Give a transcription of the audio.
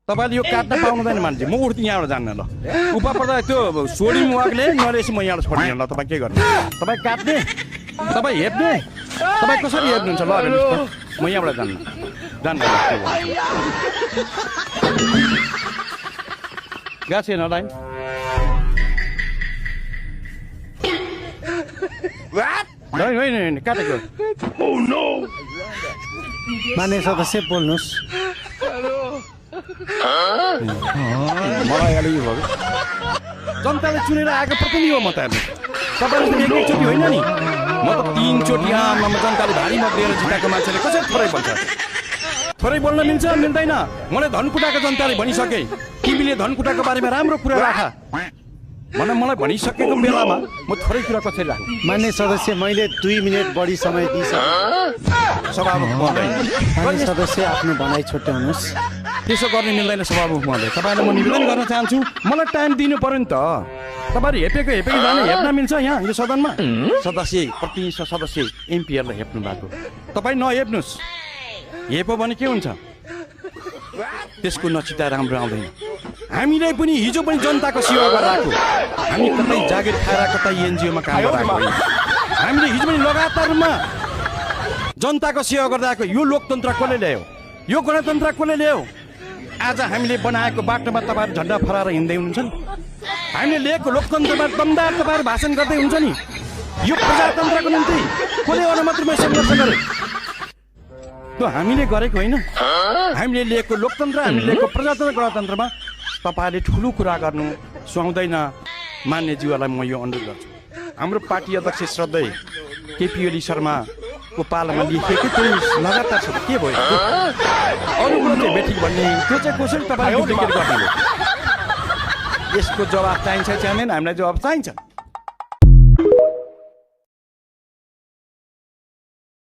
तपाईँले यो काट्न पाउनुहुँदैन मान्छे म उठ्थेँ यहाँबाट जान्न ल उप पर्दा त्यो सोडी मुवाकले नरेसी म यहाँबाट छोडिदिएँ ल तपाईँ के गर्नु तपाईँ काट्ने तपाईँ हेप्ने तपाईँ कसरी हेप्नुहुन्छ ल हेर्नुहोस् त म यहाँबाट जान्न गएको छैन लाइन होइन काटेको मान्य सदस्य बोल्नुहोस् मलाई अलि भयो जनताले चुनेर आएको प्रतिनिधि हो म त हेर्नु तपाईँले त एकैचोटि होइन नि म त 3 चोटि आमामा जनताले भारी मत दिएर जिताएको मान्छेले कसरी थोरै बोल्छ थोरै बोल्न मिल्छ मिल्दैन मलाई धनकुटाको जनताले भनिसके तिमीले धनकुटाको बारेमा राम्रो कुरा राख मलाई भनिसकेको बेलामा म थोरै कुरा कसरी राख्नु मान्य सदस्य मैले 2 मिनेट बढी समय दिइसकेँ सभामुख महोदय मान्य सदस्य आफ्नो भनाइ छुट्याउनुहोस् त्यसो गर्ने मिल्दैन सभामुख महोदय तपाईँलाई म निवेदन गर्न चाहन्छु मलाई टाइम दिनु पर्यो नि त तपाईँहरू हेपेको जाने हेप्न मिल्छ यहाँ यो सदनमा सदस्य प्रतिनिधि सदस्य एमपीहरूलाई हेप्नु भएको तपाईँ नहेप्नुहोस् हेप्यो भने के हुन्छ त्यसको नचिता राम्रो आउँदैन हामीले पनि हिजो पनि जनताको सेवा गरेर आएको हामी कतै जागिर खाएर कतै एनजिओमा काम गरेर आएको हामीले हिजो पनि लगातार रूपमा जनताको सेवा गर्दा आएको यो लोकतन्त्र कसले ल्यायो यो गणतन्त्र कसले ल्यायो आज हामीले बनाएको बाटोमा तपाईँहरू झन्डा फहराएर हिँड्दै हुनुहुन्छ नि हामीले लिएको लोकतन्त्रमा दमदार तपाईँहरू भाषण गर्दै हुन्छ नि यो प्रजातन्त्रको निम्ति कसले अनुमतिमा सङ्घर्ष गरे त्यो हामीले गरेको होइन हामीले लिएको लोकतन्त्र हामीले लिएको प्रजातन्त्र गणतन्त्रमा तपाईँहरूले ठुलो कुरा गर्नु सुहाउँदैन मान्यज्यूहरूलाई म यो अनुरोध गर्छु हाम्रो पार्टी अध्यक्ष श्रद्धेय केपी ओली शर्माको पालामा लेखिएको त्यो लगातार छ के भयो अरू कुरो चाहिँ बेठिक भन्ने त्यो चाहिँ कसरी तपाईँले डुप्लिकेट गर्नुभयो यसको जवाब चाहिन्छ चाहिँदैन हामीलाई जवाब चाहिन्छ